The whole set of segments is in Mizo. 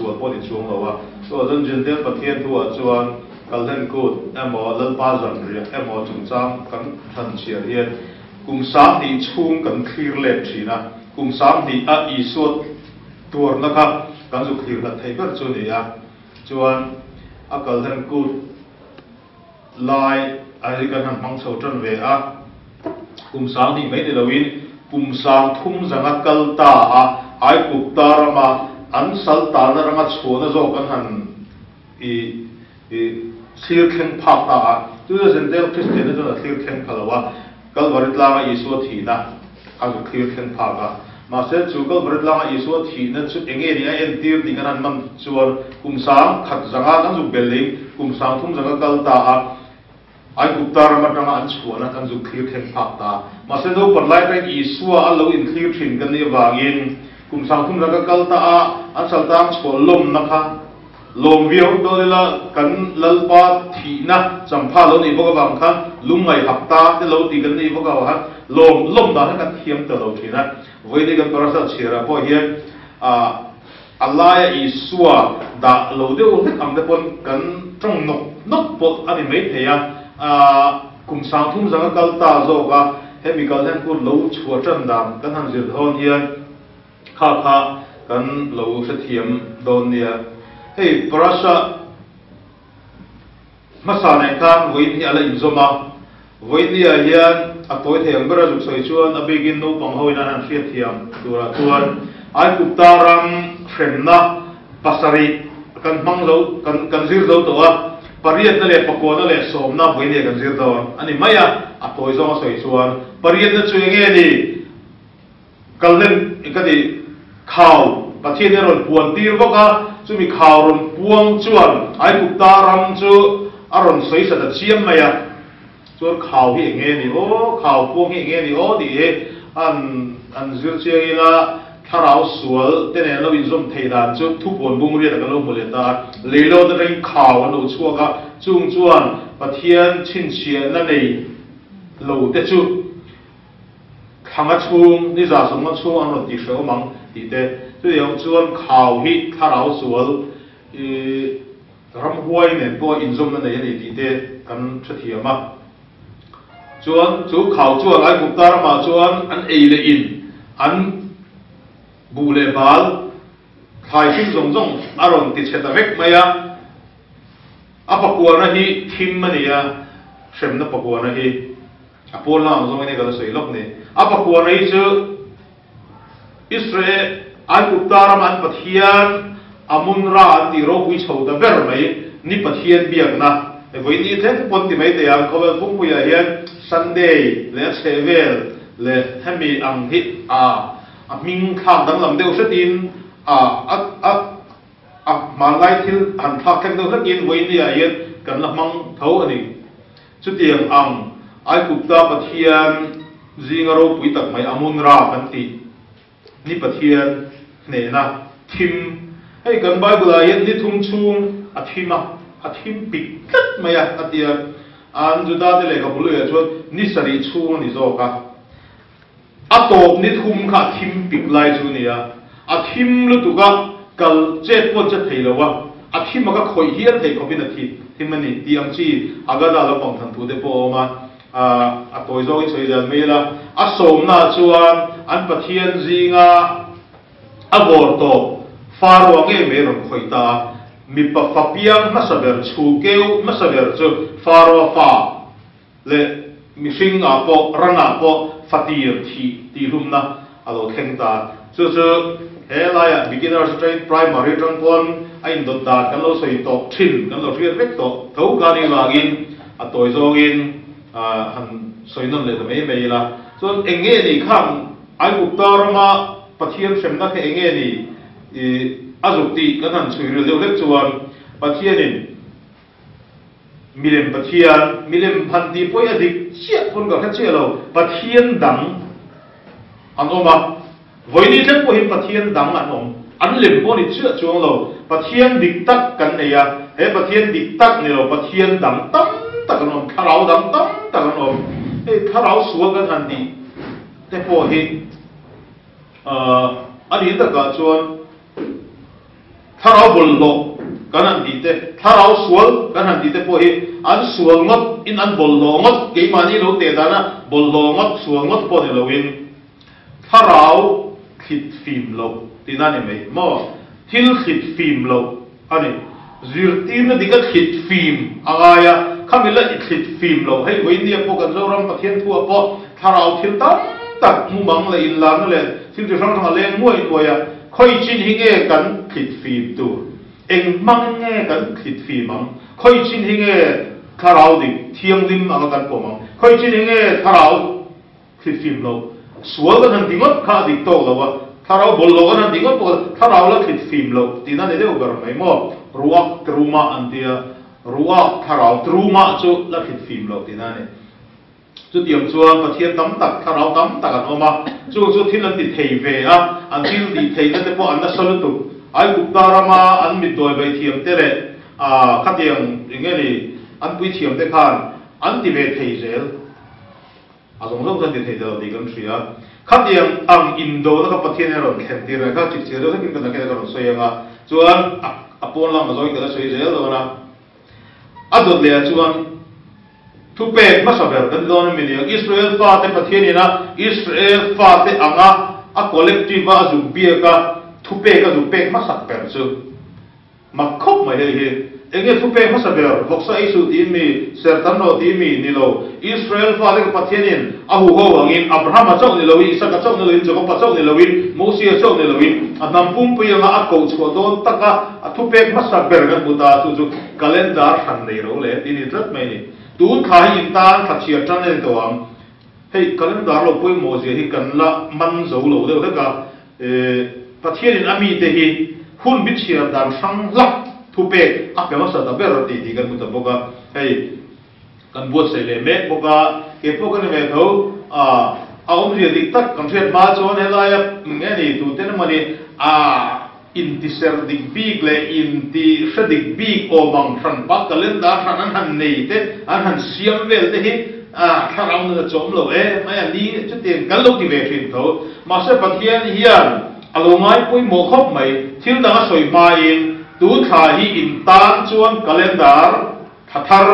sual pawh a ni chuang lo a. Chuvang chuan Jentail Pathian thuah chuan Kalhlen Kut emaw Lalpa Zanriah emaw chungchang kan han chhiar hian kum 2000 chhung kan thlir let thin a, kum 2000 a Isua tuarna kha kan zuk thlir hlat thei ber chu a ni a. Chuan a Kalhlen Kut lai a hi kan han hmang chho tan ve a, kum 2000 mai ni loin kum 3000 zanga kal ta a Aigupta rama an sal talna ranga chhuahna zawk kan han i i thlir thleng phak ta a. Chu chu Jentail Kristianna chuan a thlir thleng pha lo a, Kalvari tlanga Isua thihna a zu thlir thleng phak a. Mahse chu Kalvari tlanga Isua thihna chu eng nge ni a entir tih kan han man chuan kum 10,000 zanga kan zuk bel leh kum 3000 zanga kal ta a, Aigupta ram atanga an chhuahna kan zuk thlir thleng phak ta. Mahse naupan lai atangin Isua a lo inthlir thin kan nih avangin kum 3000 zanga kal ta a, an saltang chhuah lawmna kha Lawm viau dawn ila kan Lalpa thihna champha lo nih bawk avang khan lungngaih hak ta te lo ti kan nih bawk avang khan lawm lawm dan hi kan thiam ta lo thin a. Vawiin kan parasha chhiarah pawh hian ah a laia Isua dah lo deuh hlek ang te pawn kan tawng nawk nawk pawh a ni maithei a. Ah kum 3000 zanga kal ta zawk a hemi kal hian kut lo chhuah tan dan kan han zir dawn hian Kha kha kan lo hrethiam dawn nia. Hei parasha hmasa nen khan vawiin hi a la inzawm a, vawiin ni-ah hian a tawi thei ang ber a zuk sawi chuan a bikin naupang ho in an han hriatthiam turah chuan Aigupta ram hremna pasarih kan hmang zo kan kan zir zo tawh a, pariatna leh pakuana leh sawmna vawiin ni-ah kan zir dawn a ni mai a, a tawi zawng a sawi chuan pariatna chu eng nge ni? Kalhlen ka ti khau Pathian hi a rawn puan tir vak a, chumi khau rawn puang chuan Aigupta ram chu a rawn sawi sa ta chiam mai a, chuan khau hi eng nge ni aw, khau puang hi eng nge ni aw tih hi an an zir chiang ila thlarau sual te nen lo inzawm theih dan chu thupuan bung riat ah kan lo hmu leh ta a, leilawt atangin khau an lo chhuak a, chung chuan Pathian chhinchhiahna nei lo te chu Thlanga chhung, ni 150 chhung an rawn tih hrehawm ang tih te. Chutiang chuan khau hi thlarau sual i ramhuai nen pawh inzawmna nei a ni tih te kan hrethiam a. Chuan chu khau chuan Aigupta ramah chuan an ei leh in an buh leh bal thlai hring zawng zawng a rawn ti chhe ta vek mai a. A pakuana hi thim a ni a, hremna pakuana hi. A pawn lam ang zawngin hei ka la sawi lawk ni. A pakuana hi chu Israel Aigupta rama an Pathian Amun-Ra an tih ropui chho ta ber mai ni Pathian biakna hei vawi ni thleng pawn ti mai thei ang khawvel pumpuiah hian Sunday leh a chhehvel leh hemi ang hi a a hming thlak danglam deuh hretin a a a a hmanlai thil han thlak thleng deuh hlekin vawi ni ah hian kan la hmang tho a ni. Chutiang ang Aigupta Pathian zinga ropui tak mai Amun-Ra kan tih ni Pathian hnehna thim. Hei kan Bible-ah hian ni thum chhung a thim a, a thim pik tlat mai a, a ti a. An Juda-te lehkhabu luiah chuan ni sarih chhung a ni zawk a. A tawp ni thum kha a thim pik lai chu a ni a, a thim lutuk a, kal chet pawh che thei lo a, a thim a ka khawih hial thei khawpin a thi thim a ni tih ang chi Agada lo pang than thu te pawh a awm a, a tawi zawngin sawi dan mai ila, a sawmna chuan an Pathian zinga a vawr tawp Faroa ngei mai rawn khawih ta a, mipa fa piang hmasa ber chhu keu hmasa ber chu Faroa fa leh mihring ah pawh ran ah pawh fatir thih tih hlumna a lo thleng ta. Chu chu he laiah beginners train primary atang pawn a indawt dan kan lo sawi tawh thin, kan lo hriat vek tawh tho ka nih vangin a tawi zawngin han sawi nawn leh ta mai mai ila. Chuan eng nge ni khang Aigupta rama Pathian hremna kha eng nge ni a zuk tih kan han chhui ril deuh hlek chuan Pathianin Milem Pathian, milem phan tih pawh hi a dik chiah pawn ka hre chiah lo, Pathian dang an awm a, vawiini thleng pawhin Pathian dang an awm, an lem pawh ni chiah chuang lo, Pathian dik tak kan nei a, he Pathian dik tak ni lo Pathian dang tam tak an awm, thlarau dang tam tak an awm, hei thlarau sual kan han tih te pawh hi a nih takah chuan. Thlarau bawlhhlawh kan han tih te, thlarau sual kan han tih te pawh hi an sual ngawt in an bawlhhlawh ngawt, keimahni lo teh dana bawlhhlawh ngawt, sual ngawt pawh ni loin thlarau thlit fim loh tihna a ni mai maw? Thil thlit fim loh a ni. Zirtirna dika thlit fim a ngai a, khami la i thlit fim loh hei vawinia pawh kan Zoram Pathian thuah pawh thlarau thil tam tak mumang leh inlarna leh thil chi hrang hrang a leng nuai nuai a, Khawi chin hi nge kan thlit fim tur? Eng hmang nge kan thlit fim ang? Khawi chin hi nge thlarau dik thianghlim anga kan pawm ang? Khawi chin hi nge thlarau thlit fim lo? Sual kan han ti ngawt kha a dik tawk lo a, thlarau bawl lo kan han ti ngawt pawh thlarau la thlit fim lo tihna ni deuh ber mai maw? Ruak truma an ti a, ruak thlarau truma chu la thlit fim lo tihna a ni. Chutiang chuan Pathian tam tak, thlarau tam tak an awm a, chung chu thil an ti thei ve a, an thil tih theihna te pawh an nasa lutuk. Aigupta rama an mitdawi vai thiam te leh khatiang eng nge ni an pui thiam te khan an ti ve thei zel. A zawng zawng chu an ti thei ta lo tih kan hria. Khatiang ang indona kha Pathian in a rawn thlen tir a, kha chipchiar deuh hlekin ka nakin a ka rawn sawi ang a, chuan a pawn lam a zawi ka la sawi zel dawn a. A dawt leh ah chuan thupek hmasa ber kan ti dawn a mi nia, Israel fate Pathian ina Israel fate anga a collective a a zuk biak a thupek a zuk pek hmasak ber chu mak khawp mai hei hi. Enge thupek hmasa ber vawksa ei suh tiin mi, ser tam rawh tiin mi ni lo, Israel fate ka Pathian in a huho angin Abrahama chauh ni loin, Isaka chauh ni loin, Jakoba chauh ni loin, Mosia chauh ni loin a hnam pumpui anga a koh chhuah dawn taka A thupek hmasa ber kan hmu ta chu chu calendar hran nei ro le tih a ni tlat mai a ni. Tun thla hi in tan thla chhiar tan a ni tawh ang. Hei calendar lo pawimawh zia hi kan la man zo lo deuh hlek a. Pathianin a mite hi hun bi chhiar dan hrang hlak thupek a pe hmasa ta ber tih tih kan hmu ta bawk a. Hei kan buatsaih leh mek bawk a, kei pawh ka ni ve tho. A awmzia dik tak kan hriat hma chuan helaia nge ni tuten emawni a Intiserh dik bik leh intihre dik bik awm ang hran pa calendar hran an han nei te, an han siam vel te hi thlarau nun a chawm lo e mai a ni chutiang kan lo ti ve thin tho. Mahse Pathian hian a lo ngai pawimawh khawp mai, thil dang a sawi hmain tun thla hi in tan chuan calendar thla thar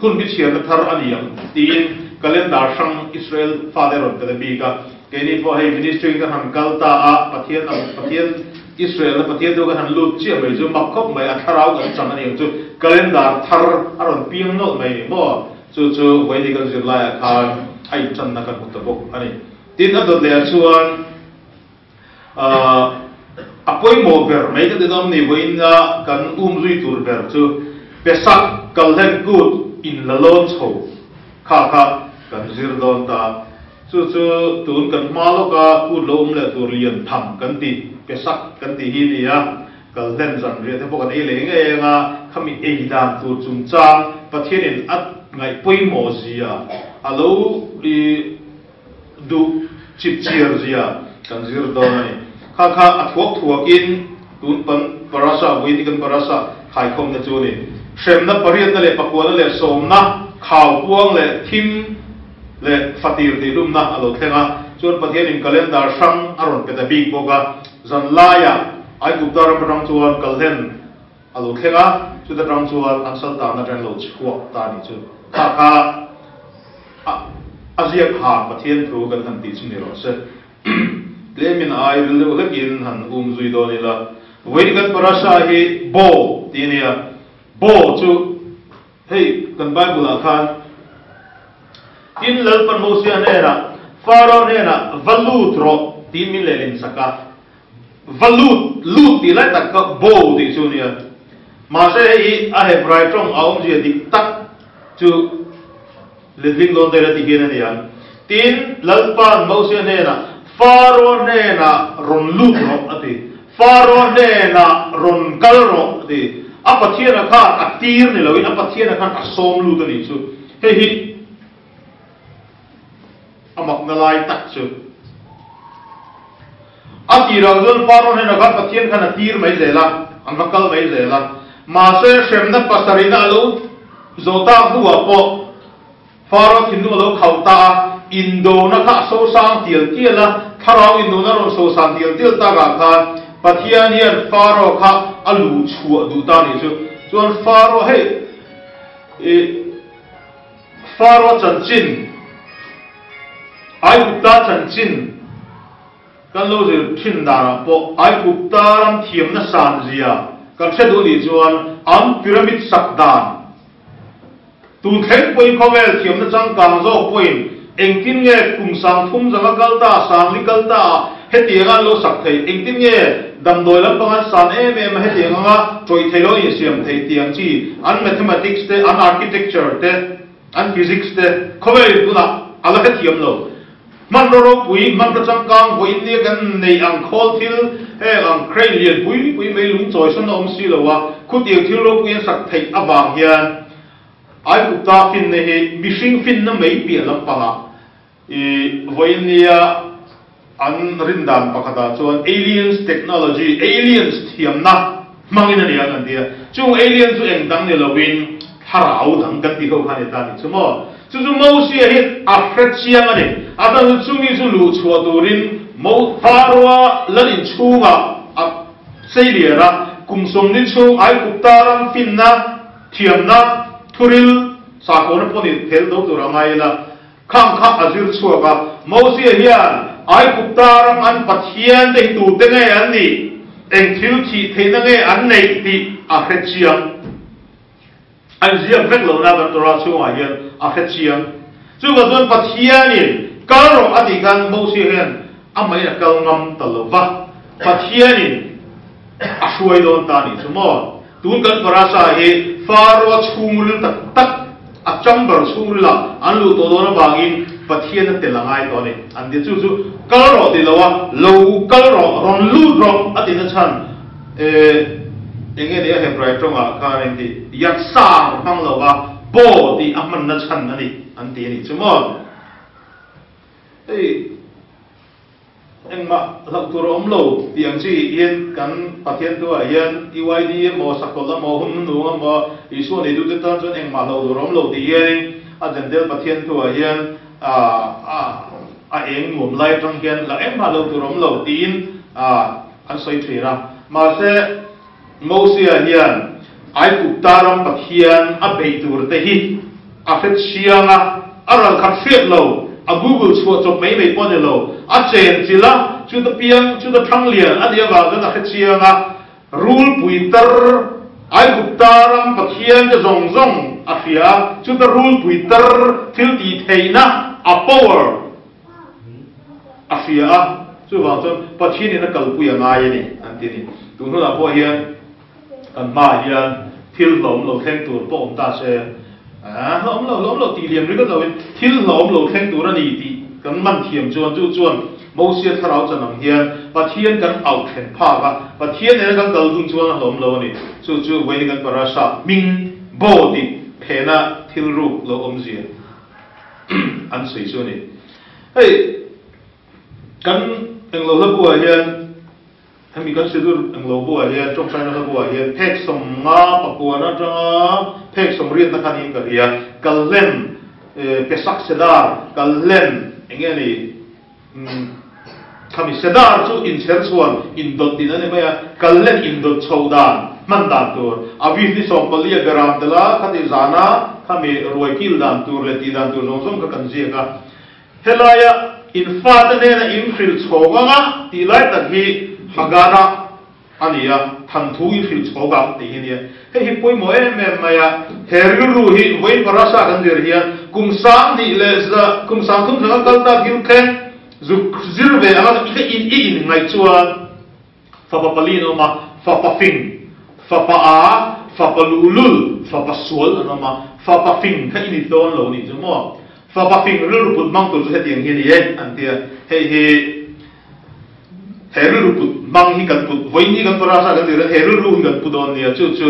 hun bi chhiarna thar a ni ang tiin calendar hrang Israel fate a rawn pe ta bik a. Keini pawh hei ministry in kan han kal ta a, Pathian ang Pathian Israel na Pathian chu kan han lut chiah mai chu mak khawp mai a thlarau kan chang a ni ang chu calendar thar a rawn piang nawlh mai ni maw? Chu chu vawiini kan zir laiah khan a intanna kan hmu ta bawk a ni. Tin a dawt lehah chuan a pawimawh ber mai ka ti dawn ni vawiina kan um zui tur ber chu Pesach kalhlen kut in la lawn chho kha kha kan zir dawn ta. Chu chu tun kan hma lawka kut lo awm leh tur lian tham kan tih, Pesach kan tih hi a ni a, kal hlen zan riah te pawh kan ei leh ngei ang a, khami ei dan tur chungchang Pathianin a ngaih pawimawh zia, a lo i duh chip chiar zia kan zir dawn a ni. Kha kha a thuak thuakin tun pan parasha, vawiin kan parasha khaikhawmna chu a ni. Hremna pariatna leh pakuana leh sawmna, khau puang leh thim, leh fatir tih lumna a lo thleng a, chuan Pathianin calendar hrang a rawn pe ta bik bawk a, zan laiah Aigupta ram atang chuan kalhlen a lo thleng a, chuta tang chuan an saltana atang lo chhuak ta a nih chu. Kha kha a ziak ha Pathian thu kan han tih chu ni rawh se. Tlemin a ai ril deuh hlekin han um zui dawn ila. Vawiin kan parasha hi Bo tih a ni a, Bo chu Hei kan Bible ah khan tin Lalpan Mosia hnenah Pharaoh hnenah va lut rawh tiin min lehlin sak a, va lut, lut tih lai tak kha bo tih chu nia. Mahse hei hi a Hebrai tawng a awmzia dik tak chu letling dawn daih la ti hian a ni ang. Tin Lalpan Mosia hnenah Pharaoh hnenah rawn lut rawh a ti. Pharaoh hnenah rawn kal rawh a ti. A Pathiana khan a tir ni loin a Pathiana khan a sawm lut a nih chu. Hei hi a makna lai tak chu. A tirah chuan Pharaoh hnenah khan Pathian khan a tir mai zel a, an va kal mai zel a. Mahse hremna pasarihna a lo zawh tak hnuah pawh Pharaoh thinlung a lo khauh ta a, indona kha a sosang tial tial a, thlarau indona a rawn sosang tial tial takah khan Pathian hian Pharaoh kha a luh chhuah duh ta nih chu. Chuan Pharaoh hei ih Pharaoh chanchin, Aigupta chanchin kan lo zir thin danah pawh Aigupta ram thiamna san zia kan hre duh nih chuan an pyramid sak dan Tun thleng pawhin khawvel thiamna changkang zawk pawhin engtin nge kum 3000 a kal ta, sangli kal ta ah hetiang an lo sak thei, engtin nge damdawi lampang an san em em a hetiang anga tawih thei lo insiam thei tiang chi an mathematics te, an architecture te, an physics te khawvelin tunah a la hrethiam lo. Hmanraw ropui, hmanraw changkang vawiin nia kan nei ang khawl thil, heng ang crane lian pui pui mai lung chawisan a awm si lo a, khutiang thil ropui an sak theih avang hian Aigupta finna hi mihring finna mai piah lampangah i vawiin nia an rindan pakhatah chuan aliens technology, aliens thiamna hmangin a ni ang an ti a. Chung alien chu eng dang ni lovin thlarau dang kan tih ho kha a ni ta a nih chu maw? Chu chu Mosia hi a hre chiang a ni. A tan chu chumi chu luh chhuah turin Mo Pharaoh-a lal inchhungah a sei lian a, kum 40 chhung Aigupta ram finna, thiamna, thuril, sakawna pawh ni thel do tur a ngai ila, Khang kha a zir chhuak a, Mosia hian Aigupta ram an Pathian te hi tute nge an nih, eng thil thih theihna nge an neih tih a hre chiang. An ziak vek lohna kan Torah chhungah hian a hre chiang. Chuvang chuan Pathianin kal rawh a tih khan Mosia hian amahin a kal ngam ta lo va, Pathianin a hruai dawn ta a nih chu maw? Tun kan parasha hi Pharaoh-a chhungril tak tak, a chamber chhungrilah an luh tawh dawn avangin Pathian a tel a ngai tawh a ni. An ti chu chu kal rawh ti lo a, lo kal rawh, rawn lut rawh a ti na chhan eh eng nge ni a Hebrai tawngah khan engti yatsar hmang lo va bo tih a hmanna chhan a ni an ti a nih chu maw? Hei. Engmah hlauh tur a awm lo tih ang chi hian kan Pathian thuah hian UID emaw, Sakawlh emaw, hun hnung emaw, Isua neitute tan chuan engmah hlauh tur a awm lo tih hianin a Jentail Pathian thuah hian a eng nuam lai atang hian la engmah hlauh tur a awm lo tiin an sawi thin a. Mahse, Mosia hian Aigupta ram Pathian a beih tur te hi a hre chiang a, a ral khat hriat lo, a Google chhuah chawp mai mai pawh a ni lo, a chen chilh a, chuta piang, chuta thang lian a nih avang chuan a hre chiang a, rulpui tar Aigupta ram Pathian te zawng zawng a hria a, chuta rulpui tar thil tih theihna a power a hria a, chuvang chuan Pathianin a kalpui a ngai a ni an ti a ni. Tun hunah pawh hian kan hmaah hian thil hlawm lo thleng tur pawh awm ta se, hlawm lo hlawm lo tih liam ringawt loin thil hlawm lo thleng tur a ni tih kan man thiam chuan chu chuan Mosia thlarau chan ang hian Pathian kan auh thlen phak a, Pathian nena kan kal dun chuan a hlawm lo a ni. Chu chu vawiin kan parasha hming bo tih phena thil ruk lo awmzia. an sawi chu a ni. Hei kan englo hla buah hian hemi kan sidur englo buah hian tawngtaina hla buah hian phek 50 atanga phek 80 na khan in ka hria kalhlen Pesach Sedar kalhlen enge ni Khami Sedar chu inchher chuan indawt din a ni mai a, kalhlen indawt chho dan hman dan tur, Aviv ni 14 a beram tel a, khati zana khami ruai kil dan tur leh tih dan tur zawng zawng kha kan ziak a. Helaia in fate hnena in hrilh chhawk anga tih lai tak hi Haggadah A ni a, thanthu i hrilh chhawk ang tih hi a nia. Hei hi pawimawh em em mai a, he rilru hi vawiin parasa kan zir hian kum 2000 leh za, kum 30 zanga kal ta thil thleng zuk zir ve anga i ka in i in ngaih chuan fapa pali an awm a, fapa fing, fapa a, fapa luhlul, fapa sual an awm a, fapa fing kha i ni dawn lo nih chu maw? Fapa fing rilru put hmang tur chu hetiang hi a ni e an ti a, hei hi. He rilru put hmang hi kan put, vawiin hi kan parasa kan tir a, he rilru hi kan pu dawn nia, chu chu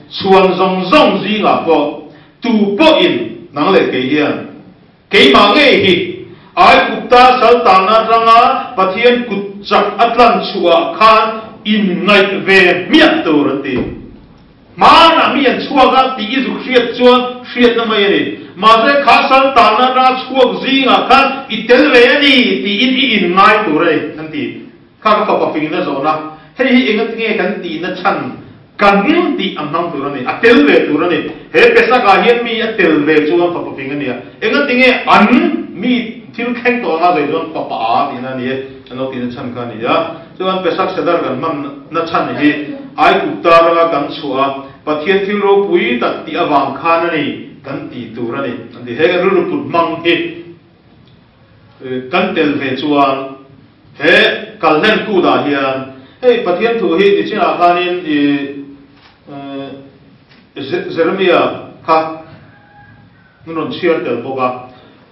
chhuan zawng zawng zingah pawh tu pawhin nang leh kei hian keimah ngei hi Aigupta saltana atanga Pathian kut chak a tlan chhuah khan inngaih ve hmiah tur an ti. Hmanah mi an chhuak a tih i zuk hriat chuan hriatna mai a ni. Mahse kha sal tanna atanga chhuak zingah khan i tel ve a ni tiin i inngai tur a ni an ti. Kha ka fapa fingin a zawhna. Hei hi engatinge kan tihna chhan kan tih a hmang tur a ni, a tel ve tur a ni. He Pesach-ah hian mi a tel ve chuan fapa fing a ni a, engatinge an mi thil thleng tawh anga sawi chuan fapa a tihna a ni e, an lo tihna chhan kha a ni a. Chuan Pesach Seder kan hmanna chhan hi Aigupta ranga kan chhuah a, Pathian thil ropui tak tih avang khan a ni kan ti tur a ni an ti. He kan rilru put hmang hi kan tel ve chuan he kalhlen kut ah hian hei Pathian thu hi nichinah khanin i Jeremia kha an rawn chhiar tel bawk a.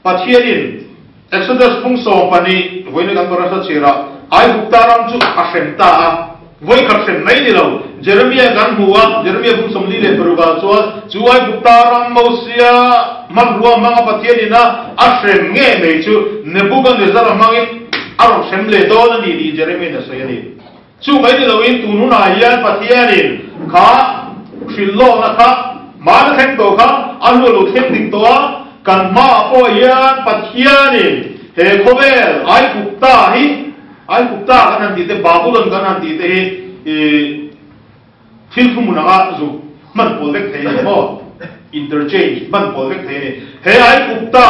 Pathianin Exodus phung 12 vawiina kan parasha chhirah Aigupta ram chu a hrem ta a, vawikhat hrem mai ni lo. Jeremia kan hmu a, Jeremia phung 46 ah chuan chu Aigupta ram Mosia hmanrua hmanga Pathianin a a hrem nge mai chu Nebuchadnezzar hmangin a rawn hrem leh dawn a ni tih Jeremiain a sawi a ni. Chu mai ni loin tun hunah hian Pathianin kha hrilhlawkna kha hmana thleng tawh kha a hnu a lo thleng dik tawh a, kan hmaah pawh hian Pathianin he khawvel Aigupta hi, Aigupta kan han tih te, Babulon kan han tih te hi thil thuhmun anga zuk hman pawl vek thei a ni maw? Interchange hman pawl vek thei a ni. He Aigupta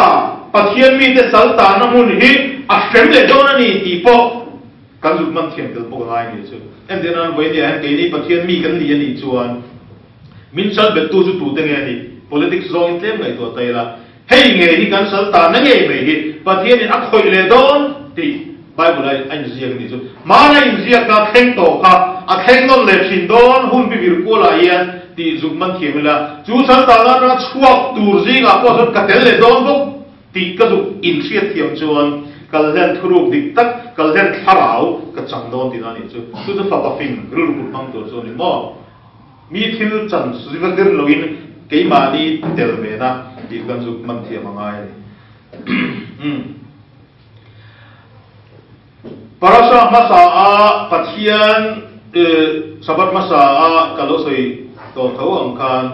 Pathian mite saltahna hmun hi a hrem leh dawn a ni tih pawh Kan zuk man thiam tel bawk a ngai ni chu. Entir nan vawiin ah hian keini Pathian mi kan ni a nih chuan min sal bettu chu tute nge a nih? Politics zawngin tlem ngaihtuah ta ila, hei nge hi kan sal ta na ngei mai hi Pathianin a khawih leh dawn tih Bible ah a inziak a nih chu. Hmana inziak kha thleng tawh kha a thleng nawn leh thin dawn hun bivir kualah hian tih zuk man thiam ila, chu sal ta na atanga chhuak tur zingah pawh chuan ka tel leh dawn bawk. Tih ka duh inhriat thiam chuan kalhlen thuruk dik tak, kalhlen thlarau ka chang dawn tihna a nih chu. Chu chu fapa fing rilru kut hmang tur chu a ni maw? Mi thil chan ziva zir loin keimahni tel vena tih kan zuk man thiam a ngai a ni. Parasha hmasa a Pathian Sabbath hmasa a ka lo sawi tawh tho ang khan,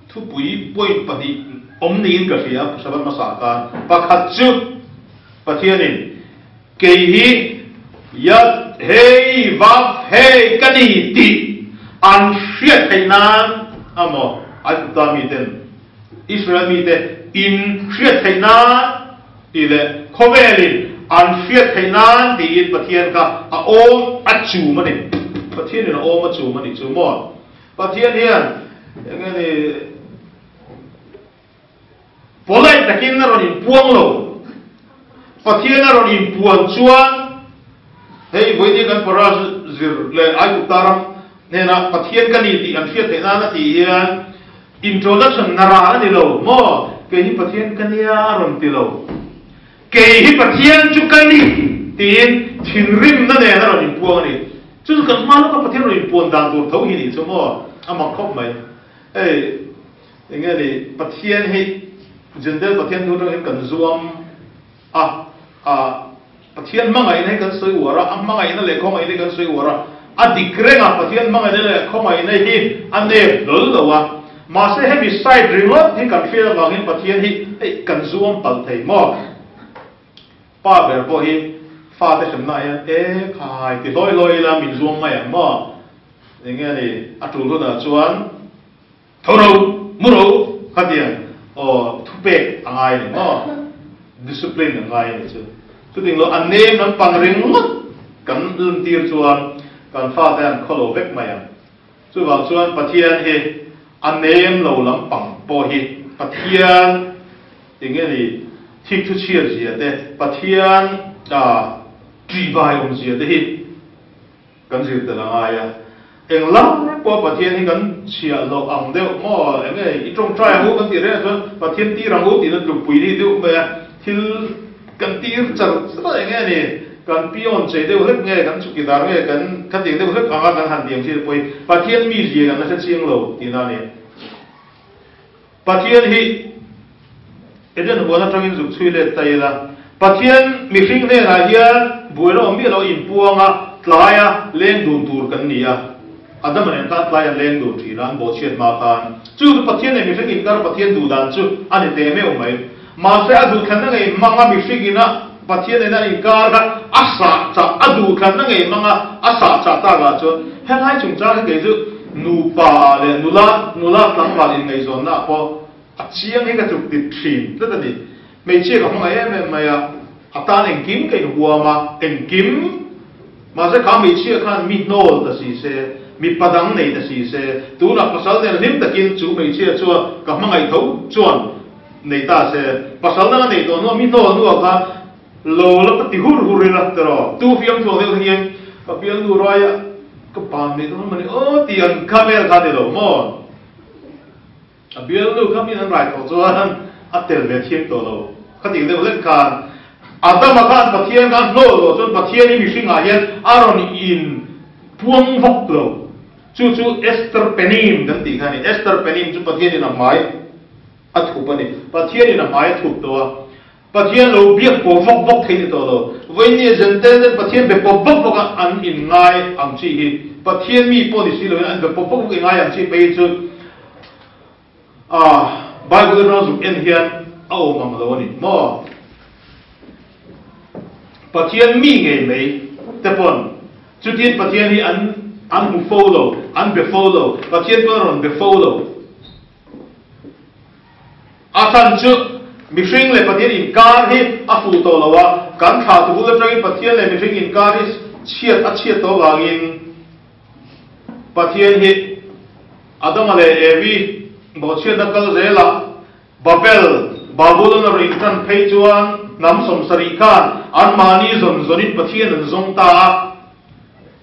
Thupui point pahnih awm niin ka hria, Sabbath hmasa khan. Pakhat chu Pathianin kei hi Yad Hei Vav Hei ka ni tih an hriat theih nan amaw Aigupta miten Israel mite in hriat theih nan tih leh khawvelin an hriat theih nan tiin Pathian kha a awm a chum a ni. Pathianin a awm a chum a nih chu maw? Pathian hian eng nge ni polite takin a rawn inpuang lo. Pathian a rawn inpuan chuan hei vawiin kan para zir leh Aigupta ram hnena Pathian ka ni tih an hriat theih nan a tih hian introduction na ral a ni lo maw? Kei hi Pathian ka nia a rawn ti lo. Kei hi Pathian chu ka ni tiin thinrimna nen a rawn inpuang a ni. Chu chu kan hma lawka Pathian rawn inpuan dan tur tho hi nih chu maw? A mak khawp mai. Hei, eng nge ni, Pathian hi Jentail Pathian thu atangin kan zuam a, a Pathian hmangaihna hi kan sawi uar a, a hmangaihna leh khawngaihna hi kan sawi uar a, a dik reng a, Pathian hmangaihna leh khawngaihna hi a nep hlawl lo a. Mahse hemi side ringawt hi kan hriat avangin Pathian hi hei kan zuam palh thei maw? Pa ber pawh hi fate hremna ah hian e khai ti hlawi hlawi ila min zuam mai ang maw? Eng nge ni a tul hunah chuan tho ro, mu ro khatiang aw thupek a ngai a ni maw? Discipline a ngai a ni chu. Chuting lo a nem lampang ringawt kan lantir chuan kan fate an khawlo vek mai ang. Chuvang chuan Pathian hi a nem lo lampang pawh hi Pathian eng nge ni thik thu chhiat zia te, Pathian ṭihbai awm zia te hi kan zir tel a ngai a. Eng lai pawh Pathian hi kan chhiah loh ang deuh maw? Eng nge i ṭawngṭai ang u kan tih reng ah chuan Pathian tir ang u tihna tlukpui ni deuh mai a, thil Kan tir char char a eng nge ni? Kan pion chei deuh hlek nge, kan chukidar nge, kan khatiang deuh hlek anga kan han tiang chin pawhin Pathian mizia kan la hre chiang lo tihna a ni. Pathian hi Eden huan atangin zuk chhui let ta ila, Pathian mihring hnenah hian buaina awm miah lo inpuang a, tlaia leng dun tur kan ni a. Adama nen khan tlai an leng dun thin a, an bawhchhiat hma khan. Chu chu Pathian leh mihring inkar Pathian duh dan chu a ni teh meuh mai. Mahse a duhthlanna ngei hmanga mihring ina Pathian nena inkar kha a sah chah, a duhthlanna ngei hmanga a sah chah takah chuan helai chungchang hi kei chu nupa ah leh nula nula tlangval inngaihzawnna ah pawh a chiang hi ka chuk tit thin tlat a ni. Hmeichhia ka hmangaih em em mai a, a tan engkim ka inhuam a, engkim mahse kha hmeichhia khan mi hnawl ta si se, mipa dang nei ta si se, tunah pasal nen hlim takin chu hmeichhia chuan ka hmangaih tho chuan nei ta se, pasal dang a nei tawh hnuah mi hnawl hnuah khan lo la ka ti hur hur ila tiraw, tu fiam chhuak deuh hian ka bialnu raia ka ban nei dawn mawni aw tih ang kha vel kha a ni lo maw? A bialnu kha min an rai tawh chuan a tel ve thiam tawh lo. Khatih deuh lek khan Adama khan Pathian khan hlawh loh chuan Pathian hi mihringah hian a rawn in puang vak lo. Chu chu Esther Penim kan tih kha a ni. Esther Penim chu Pathianin a hmai a thup a ni. Pathianin a hmai a thup tawh a. Pathian lo biak pawh vak vak thei ni tawh lo. Vawinia Zentel ten Pathian be pawp vak vak a an in ngai ang chi hi Pathian mi pawh ni si loin an be pawp vak vak i ngai ang chi phei hi chu ah Bible atanga zuk en hian a awm ang lo a ni maw? Pathian mi ngei mai te pawn chutin Pathian hi an an hmu fo lo, an be fo lo, Pathian pawn a rawn be fo lo. A chhan chu mihring leh Pathian inkar hi a fuh tawh lo a, kan thlah tu bul atangin Pathian leh mihring inkar hi chhiat a chhiat tawh avangin Pathian hi Adama leh Evi bawhchhiatna kal zelah Babel, Babulon a rawn intan phei chuan hnam 70 khan anmahni zawn zawnin Pathian an zawng ta a.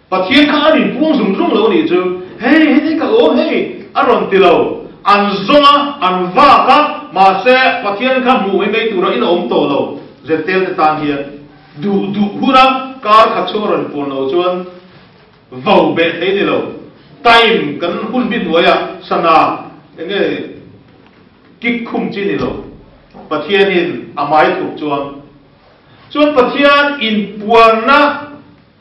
Pathian kha an inpuang zung zung lo nih chu, Hei, heti ka awm hei, a rawn ti lo. An zawng a, an vak a, mahse Pathian kha hmuh mai mai tura in a awm tawh lo. Zentel te tan hian duh duh huna kar khat chhung a rawn puan lo chuan vo beh thei ni lo. Time kan hun bi hnuaiah sana eng nge kik khum chi ni lo. Pathianin a hmai thup chuan chuan Pathian inpuanna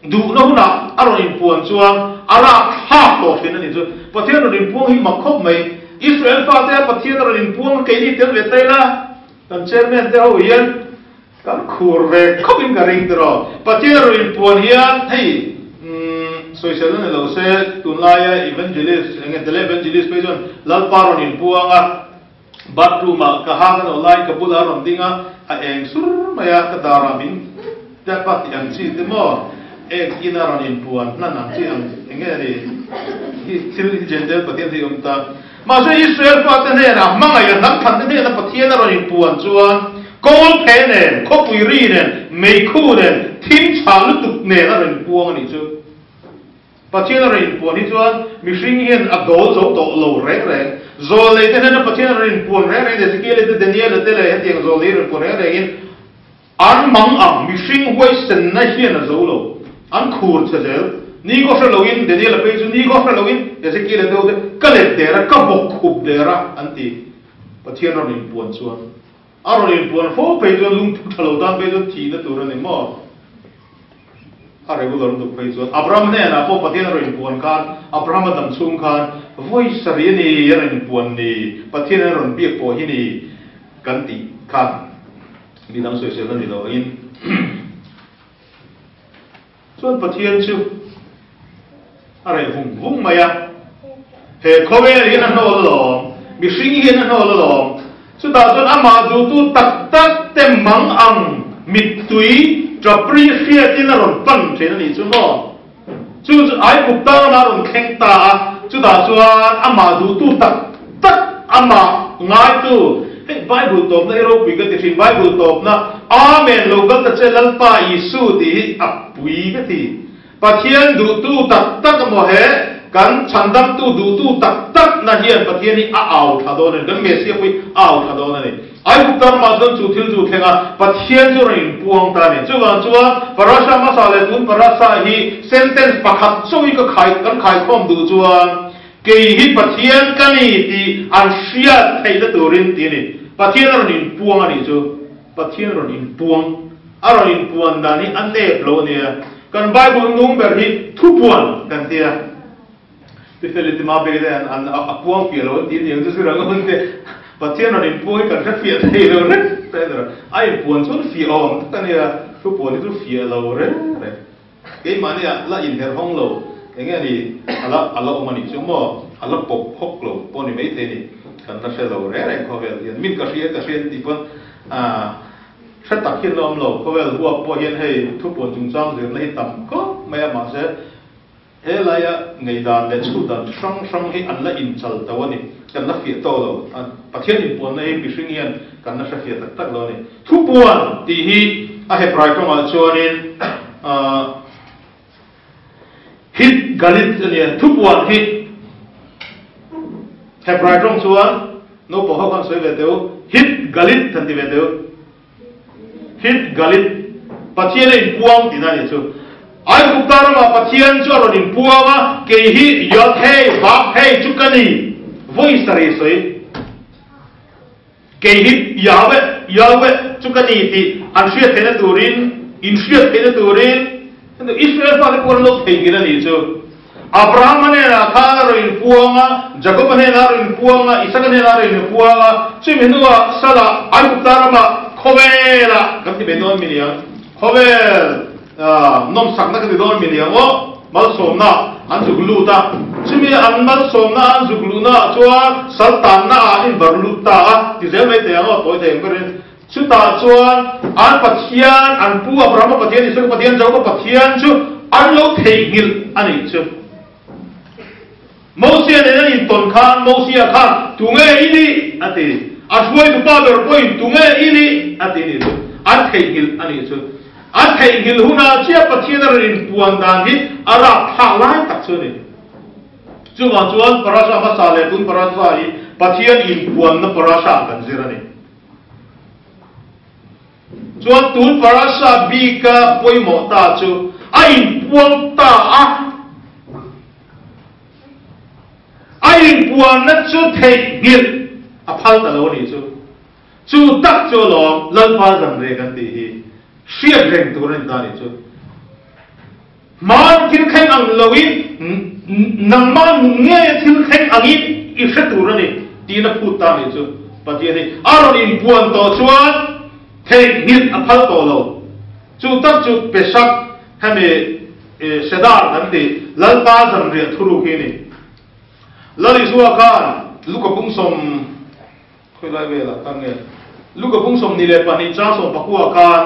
Duhna hunah a rawn inpuan chuan a rakthlak tawh thin a ni chu. Pathian rawn inpuang hi mak khawp mai. Israel fate a Pathian a rawn inpuang keini tel ve ta ila, kan chairman te ho hian kan khur ve khawp in ka ring tiraw. Pathian a rawn inpuan hian hei umm sawisel a ni lo se tunlaia evangelist enge tele evangelist phei chuan Lalpa rawn inpuang a, Bathroom ah ka hak a nawh laiin ka bulah a rawn ding a, a eng sur mai a, ka darah min tap a tih ang chi te maw, ek in a rawn inpuan hnan ang chi ang eng nge ni hi thil hi Jentail Pathian hi awm ta. Mahse Israel fate hnenah hmangaih a hnam thlan te hnena Pathian a rawn inpuan chuan kawl phe nen, khawpui ri nen, meikhu nen, thim chhah lutuk nen a rawn inpuang a nih chu. Pathian a rawn inpuan hi chuan mihring hian a dawl zo tawh lo reng reng. Zawlnei te hnena Pathian a rawn inpuan reng reng Ezekiel te Daniel te leh hetiang zawlnei rawn puan reng rengin an mang ang mihring huaisenna hian a zo lo. An khur che zel. Ni kaw hre loin Daniel a phei chu ni kaw hre loin Ezekiel te ho te ka let der a ka bawk khup der a an ti. Pathian rawn inpuan chuan a rawn inpuan fo phei chuan lungthu tha lo tan phei chuan thihna tur a ni maw? A regular lutuk phei chuan Abraham hnenah pawh Pathian a rawn inpuan khan Abraham a dam chhung khan vawi sarih a ni a rawn inpuan ni, Pathian a rawn biak pawh hi ni kan tih khan mi dang sawisel a ni lo angin chuan Pathian chu a reh vung vung mai a. He khawvel hian a hnawl alawm, mihring hian a hnawl alawm. Chutah chuan amah duhtu tak tak te mang ang mittui ṭapri hriatin a rawn pan ṭhin a nih chu maw? Chu chu Aigupta ramah a rawn thleng ta a, chutah chuan amah duhtu tak tak, amah ngaitu, hei Bible tawpna hi ropui ka ti ṭhin, Bible tawpna Amen lo kal ta che Lalpa Isu tih hi a pui ka ti. Pathian duhtu tak tak emaw he kan chhandamtu duhtu tak tak na hian Pathian hi a au tha dawn a ni, kan Messiah pawh hi a au tha dawn a ni. Aigupta ramah chuan chu thil chu thleng a, Pathian chu rawn inpuang ta a ni. Chuvang chuan Parasha hmasa leh tun Parasha hi sentence pakhat chauh hi ka khai kan khaikhawm duh chuan kei hi Pathian ka ni tih an hriat theihna turin ti a ni. Pathian a rawn inpuang a nih chu. Pathian rawn inpuang, a rawn inpuan dan hi a nep lo a nia. Kan Bible nung ber hi thupuan kan ti a. Pi Feli Tima bek te an a puang fiah lo an ti aniang chu zir ang hun te. Pathian rawn inpuang hi kan hre fiah thei lo reng ta a ni. A inpuan chuan fiah awm tak a nia. Thupuan hi chu fiah lo reng reng. Keimahni ah la inherh hawng lo, eng nge ni a la a la awm a nih chu maw? A la pawp hawk lo pawh ni maithei ni, kan la hre lo reng reng khawvel hian. Min ka hria ka hria an tih pawn hre tak hian la awm lo. Khawvel huap pawh hian hei thupuan chungchang zirna hi tam khawp mai a, mahse He laia ngeidan leh chhutdan hrang hrang hi an la inchal to a ni. Kan la fiah tawh lo. Pathian inpuanna hi mihring hian kan la hre fiah tak tak lo a ni. Thupuan tih hi a Hebrai tawngah chuanin Hit Galit a nia. Thupuan hi Hebrai tawng chuan naupang ho khan sawi ve teh u, Hit Galit kan ti ve teh u. Hit Galit, Pathian a inpuang tihna a nih chu. Aigupta ramah Pathian chu a rawn inpuang a, kei hi Yod hei, Vav hei chu ka ni, vawi sarih sawi. Kei hi Yahweh, Yahweh, chu ka ni tih an hriat theihna turin, inhriat theihna turin Israel fate pawh an lo theihnghilh a nih chu. Abrahama hnenah khan a rawn inpuang a, Jakoba hnenah a rawn inpuang a, Isaka hnenah a rawn inpuang a, chumi hnuah Salah, Aigupta ramah khawvelah kan ti ve dawn mi niang, khawvel nawmsakna kan ti dawn mi niang aw, malsawmna an zuk lut a, chumi an malsawmna an zuk luhnaah chuan sal tanna ah an inbar lut ta a, ti zel mai thei ang aw, tawi thei ang berin. Chutah chuan an Pathian, an pu Abrahama Pathian, Isaka Pathian, Jakoba Pathian chu an lo theihnghilh a nih chu. Mosia nen an intawn khan Mosia khan, Tunge i nih? a ti. A hruaitu pa ber pawhin, Tunge i nih? a ti a nih chu. An theihnghilh a nih chu. An theihnghilh hunah chiah Pathian a rawn inpuan dan hi a rapthlak lai tak chu a ni. Chuvang chuan parasha hmasa leh tun parasha hi Pathian inpuanna parasha kan zir a ni. Chuan tun parasha bika pawimawh ta chu a inpuang ta a, a inpuanna chu theihnghilh a phal ta lo a nih chu. Chu tak chu alawm Lalpa zanre kan tih hi hriat reng tur a ni ta a nih chu. Hmaan thil thleng ang loin nangmah nun ngeia thil thleng angin i hre tur a ni tiin a phut ta nih chu. Pathian hi a rawn inpuan tawh chuan theihnghilh a phal tawh lo. Chu tak chu Pesach hemi Seder kan tih Lalpa zanriah thuruk hi a ni. Lal Isua khan Luka pungsawm Khawilai velah khan nge Luka bung 22 chang 19 khan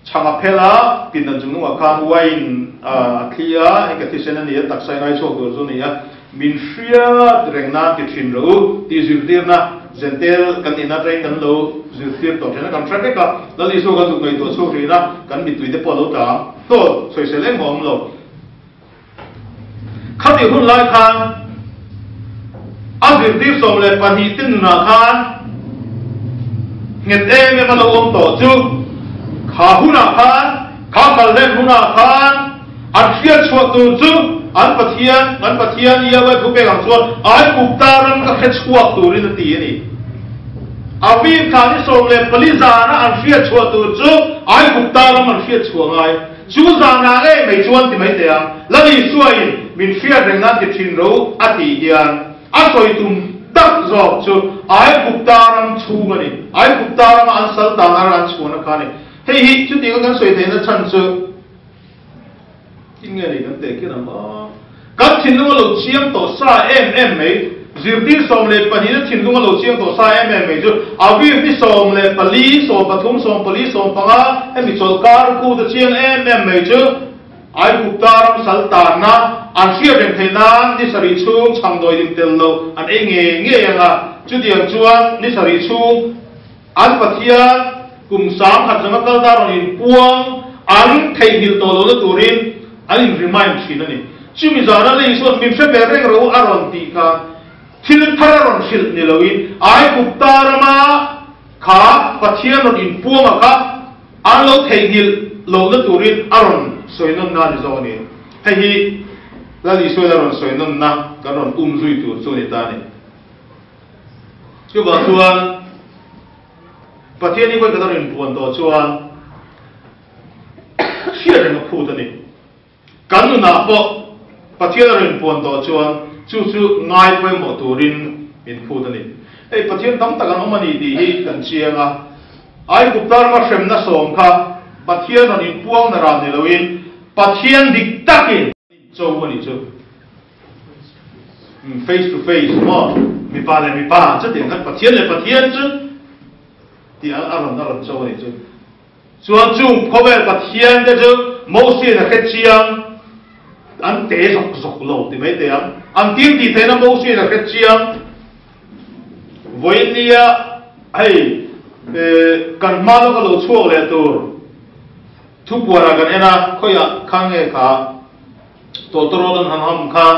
chhang a phel a, pindan chung hnungah khan wine a thli a, hei ka thisen a ni a, taksa in ai chhuak tur chu a ni a, min hriat reng nan ti thin rawh u tih zirtirna Zentel kan nihna atangin kan lo zirtir tawh thin a, kan hre vek a, Lal Isua kan zuk ngaihtuah chhuak thin a, kan mittui te pawh a lo tla ang, hlawt sawisel engmah a awm lo. Khatih hun lai khan a zirtir 12 te nunah khan nghet em em a lo awm tawh chu kha hunah khan, kha kalhlen hunah khan an hriat chhuah tur chu an Pathian, an Pathian Yahweh thu pek ang chuan Aigupta ram ka hre chhuak turin a ti a ni. A vin thla ni 14 zana an hriat chhuah tur chu Aigupta ram an hriat chhuah ngai. Chu zanah ngei mai chuan ti mai teh ang, Lal Isuain min hriat reng nan ti thin ro a tih hian a sawi tum tak zawk chu Aigupta ram chhung a ni. Aigupta rama an sal tan a ran chhuahna kha a ni. Hei hi chutianga kan sawi theihna chhan chu tin nge ni kan teh khin ang aw. Kan thinlung a lo chiang tawh sa em em mai, zirtir 12 na thinlung a lo chiang tawh sa em em mai chu Aviv ni 14, 13, 14, 15 hemi chawlhkar kut a chiang em em mai chu Aigupta ram sal tanna an hriat reng theih nan ni sarih chhung chhangdawi dim tel loh an ei ngei ngei ang a, chutiang chuan ni sarih chhung an Pathian kum 10,000 zanga kal ta rawn inpuang an theihnghilh tawh lohna turin an in remind thin a ni. Chumi zana lei chuan min hre ve reng ro a rawn tih kha thil thar a rawn hrilh ni loin Aigupta rama kha Pathian rawn inpuanga kha an lo theihnghilh lohna turin a rawn sawi nawn na ni zawk a ni. Hei hi Lal Isuain a rawn sawi nawn na kan rawn um zui tur chu a ni ta a ni. Chuvang chuan Pathian hi vawi khat a rawn inpuan tawh chuan hriat reng a phut a ni. Kan nunah pawh Pathian a rawn inpuan tawh chuan chu chu ngai pawimawh turin min phut a ni. Hei Pathian tam tak an awm a ni tih hi kan chiang a. Aigupta rama hremna sawm kha. Pathian rawn inpuang na ran ni loin Pathian dik takin cho a nih chu. Face to face maw mipa leh mipa chutiang khan Pathian leh Pathian chu tih a rawn a rawn cho a nih chu. Chuan chung khawvel Pathian te chu Mosi'n a hre chiang an te zawk zawk lo ti mai teh ang. An thil tih theihna Mosi'n a hre chiang. Vawinia hei kan hma lawka lo chhuak leh tur thupuanah kan en a, khawiah kha nge kha tawtawrawt an han ham khan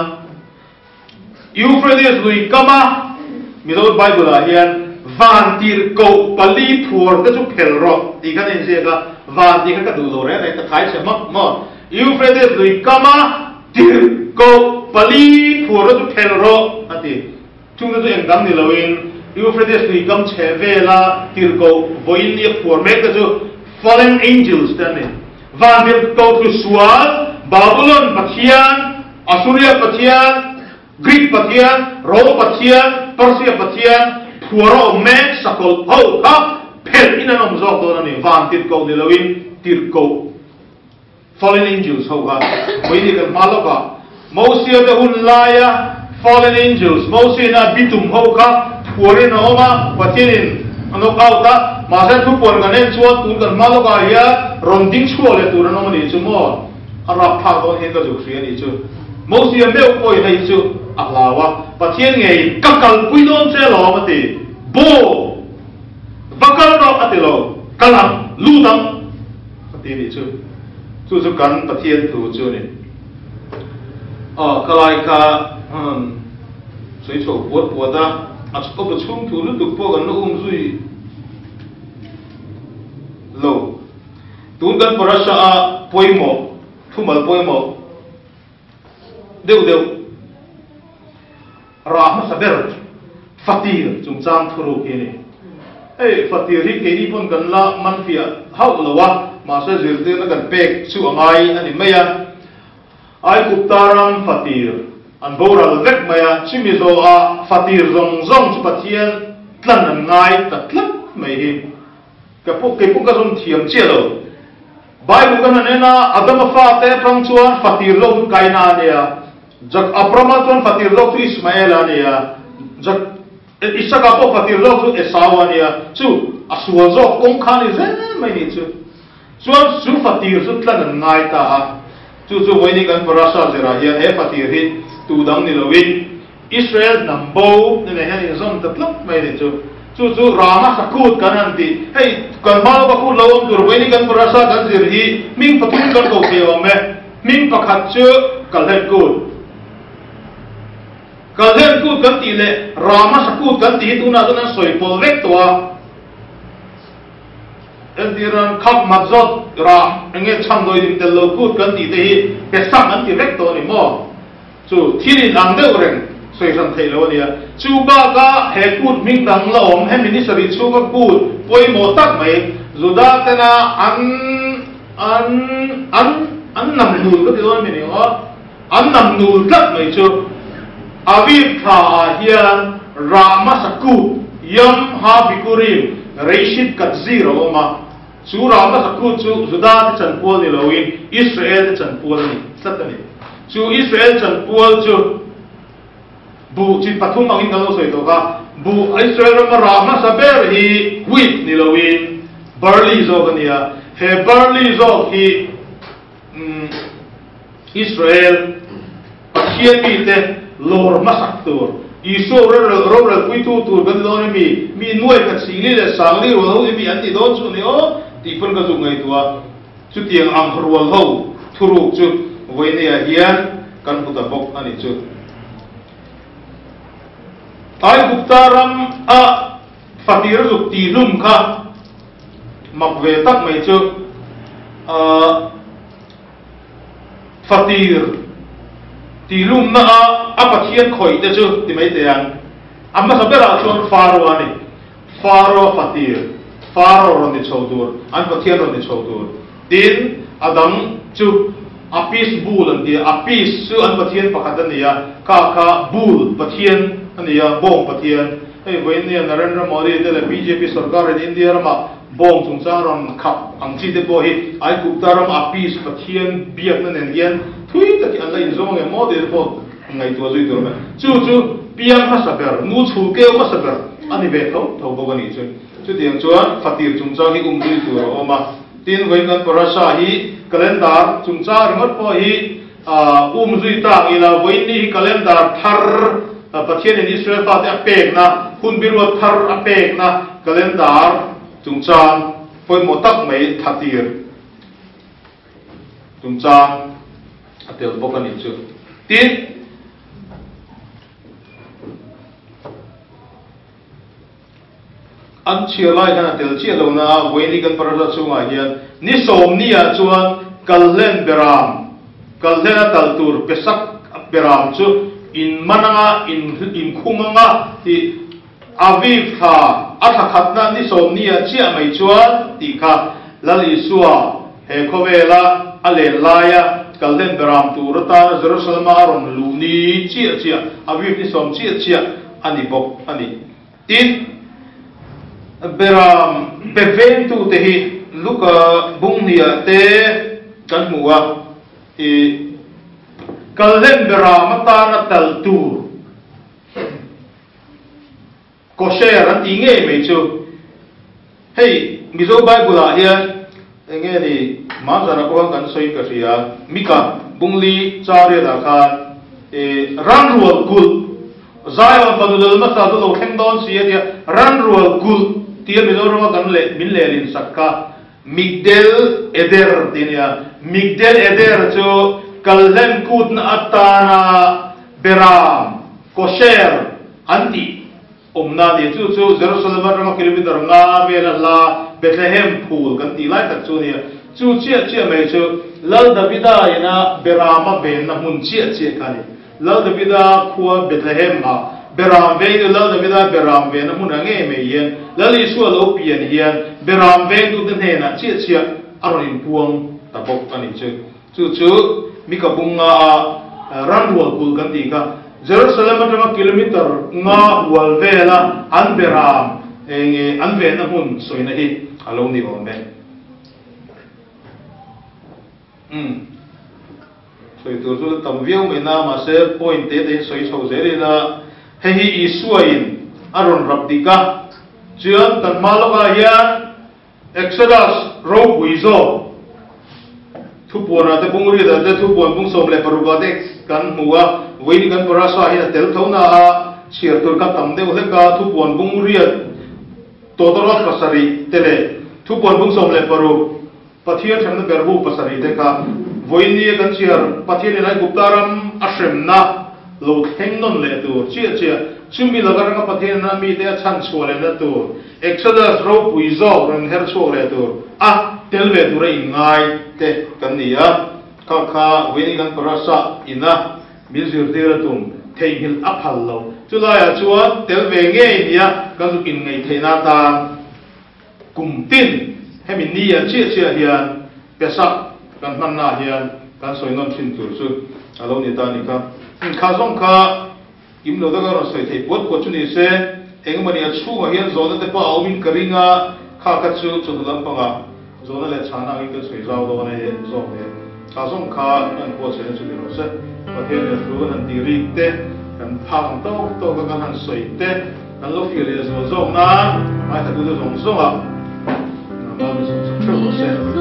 Euphrates lui kama Mizo Bible-ah hian van tirhkoh pali phuar te chu phel rawh tih khan a inziak a, van tih kha ka duh lo reng reng, ka thai chhe hmak maw? Euphrates lui kama tirhkoh pali phuar te chu phel rawh a ti. Chungte chu engdang ni loin Euphrates lui kam chhe vela tirhkoh vawiin nia phuar mek te chu fallen angels te an ni. Van tirhkoh thlu sual, Babulon pathian, Assuria pathian, Greek pathian, Rome pathian, Persia pathian phuar a awm mek sakawlh ho kha phelh in an awm zawk dawn a ni. Van tirhkoh ni loin tirhkoh Fallen Angels ho kha vawiin kan hma lawkah Mosia te hun laia Fallen Angels, Mosia ina bitum ho kha phuarin a awm a, Pathianin a knock out a, mahse thupuan kan en chuan tun kan hma lawkah hian rawn ding chhuak leh tur an awm a nih chu maw? A rapthlak dawn hian ka zuk hria a nih chu. Mosia meuh pawhin hei chu a hlau a, Pathian ngeiin ka kalpui dawn che lawm a ti. Bo! Va kal rawh a ti lo, kal ang, lut ang a ti nih chu. Chu chu kan Pathian thu chu a ni. Aw, khalai kha sawi chho puat puat a, a bu chhung thu lutuk pawh kan la um zui lo. Tun kan parasha a pawimawh, thumal pawimawh deuh deuh rah hmasa ber fatir chungchang thuruk hi a ni. Hei fatir hi keini pawn kan la man fiah hauh lo a, mahse zirtirna kan pek chu a ngai a ni mai a. Aigupta ram fatir an boral vek mai a, chumi zawhah fatir zawng zawng chu Pathian tlan an ngai ta tlat mai hi. Ka pu, kei pawh ka zawm thiam chiah lo. Bible kan han en a, Adama fate atang chuan fatir lawk chu Kaina a nia, Jak Abrama chuan fatir lawk chu Ismaela a nia, Jak Isaka pawh fatir lawk chu Esau a nia, chu a sual zawk kawng kha a ni zel mai nih chu. Chuan chu fatir chu tlan an ngai ta a, chu chu vawiin kan parasha zirah hian he fatir hi tu dang ni loin Israel hnam bo ni nen hian inzawm ta tlat mai ni chu. Chu chu Rama Sakut kan han tih. Hei kan hma lawka kut lo awm tur vawiin kan parasha kan zir hi hming pathum kan ko thei awm e. Hming pakhat chu Kalhen Kut. Kalhen Kut kan tih leh Rama Sakut kan tih hi tunah chuan an sawi pawlh vek tawh a. Entirnan khap mat zawt rah eng nge chhamdawi dim tel lo kut kan tih te hi Pesach an ti vek tawh a ni maw? Chu thil in ang deuh reng sawi hran theih lo a nia. Chu bakah he kut hming dang la awm hemi ni sarih chhunga kut pawimawh tak mai Juda tena an an an an nam nul ka ti dawn a mi ni aw an nam nul tlat mai chu Aviv thla ah hian rah hmasa kut Yom HaBikurim Reishit Katzir a awm a. Chu rah hmasa kut chu Juda te chanpual ni loin Israel te chanpual a ni tlat a ni. Chu Israel chanpual chu buh chi pathum angin kan lo sawi tawh kha. Buh Israel rama rah hmasa ber hi wheat ni loin barley zawk a ni a. He barley zawk hi Israel Pathian mite lawr hmasak tur, Isua rorelpuitu tur kan ni dawn emi, mi nuai khat singli leh sangli rual ho emi an ti dawn chu ni aw tih pawn ka zuk ngaihtuah a. Chutiang ang rual ho thuruk chu vawineah hian kan hmu ta bawk a nih chu. Aigupta ram a fatir zuk tihlum kha mak ve tak mai chu ahh fatir tihlumna a a Pathian khawih te chu ti mai teh ang. A hmasa berah chuan Faro a ni. Faro fatir, Faro rawn ni chho tur, an Pathian rawn ni chho tur. Tin, a dang chu Apis Bull an ti a, Apis chu an Pathian pakhat a ni a, kha kha Bull Pathian a ni a, Bawng Pathian. Hei vawiin nia Narendra Modi te leh bjp sorkarin India ramah. Bawng chungchang rawn khap ang chi te pawh hi Aigupta ram Apis pathian biakna nen hian thui takin an la inzawm ang em maw tih te pawh ngaihtuah zui tur a awm e. Chu chu piang hmasa ber, nu chhul keu hmasa ber a ni ve tho tho bawk a nih chu. Chutiang chuan fatir chungchang hi um zui tur a awm a. Tin, vawiin kan parasha hi calendar chungchang ringawt pawh hi um zui ta ang ila, vawiin ni hi calendar thar Pathianin Israel fate a pekna, hun biruat thar a pekna calendar chungchang pawimawh tak mai thatir chungchang a tel bawk a nih chu. Tin, An chhiar lai hian a tel chiah lo na a, Vawiini kan parasa chhungah hian ni sawmni ah chuan Kalhlen Beram, Kalhlen a tal tur Pesak Beram chu in man anga, in inkhung anga tih Aviv thla a thla khatna ni sawmni ah chiah mai chuan tih kha Lal Isua he khawvela a len laia Kalhlen Beram tur atana Jerusalem-a a rawn luh ni chiah chiah, Aviv ni sawm chiah chiah a ni bawk a ni. Tin, Beram be vengtute hi Luka bunghniah te kan hmu a, i Kalhlen Beram atana tal tur kosher an tih ngei mai chu hei Mizo Bible-ah hian eng nge ni Mamzana pawh khan kan sawi ka hria, Mika bungli chariatah khan i ranrual kulh Zion fanu lal hmasa chu lo thleng dawn si a tia, ranrual kulh tia Mizorama kan leh min lehlin sak kha Migdel Eder tih a nia. Migdel Eder chu Kalhlen kutna atana Beram, Kosher an tih awmna a ni. Chu chu Jerusalem atanga kilometer nga vela hla Bethlehem phul kan tih lai tak chu a nia. Chu chiah chiah mai chu Lal Davida ina Berama venna hmun chiah chiah kha a ni. Lal Davida khua Bethlehem ah Beram vengtu Lal Davida Beram vena hmunah ngei mai hian Lal Isua lo pian hian Beram vengtute hnenah chiah chiah a rawn inpuang ta bawk a nih chu. Chu chu Mika bunga a ranrual kulh kan tih kha Jerusalem atanga kilometer nga hual vela an Beram enge an venna hmun sawina hi a lo ni awm e. Umm. Sawi tur chu tam viau mai na, mahse point te te hi sawi chho zel ila, hei hi Isua in a rawn rap dik a, chuan kan hma lawkah hian Exodus ropui zawk thupuanah te bungriatah te thupuan bung 16 ah te kan hmu a, vawiin kan parasha hian a tel tho na a, chhiar tur kha tam deuh hlek a, thupuan bungriat tawtawrawt pasarih te leh thupuan bung 16 Pathian hremna berhu pasarih te kha vawiin kan chhiar Pathianin Aigupta ram a hremna lo thleng nawn leh tur chiah chiah chumi laka ranga Pathianin a mite a chhan chhuah lehna tur Exodus ropui zawk rawn her chhuak leh tur a tel ve tura inngai te kan ni a, kha kha vawiin kan parasa ina min zirtir a tum theihnghilh a phal lo. Chulaiah chuan tel ve ngei nia kan zuk inngaih theihna atan Kum tin hemi ni ah chiah chiah hian Pesach kan hmanna ah hian kan sawi nawn thin tur chu a lo ni ta a ni kha. Inkha zawng kha kim lo taka rawn sawi theih puat puat chu ni se, engemaw ni a chhungah hian zawhna te pawh a awmin ka ring a, kha kha chu chawhnu lampangah zawhna leh chhana angin kan sawi zau dawn a ni zawk nen. Kha zawng kha kan buatsaihna chu ni rawh se. Pathian leh thu kan han tih rik te, kan phak ang tawk tawka kan han sawi te, Kan lo fir leh zual zawk nan ngaithlatute zawng zawngah Nangmah min sawmsak theuh rawh se.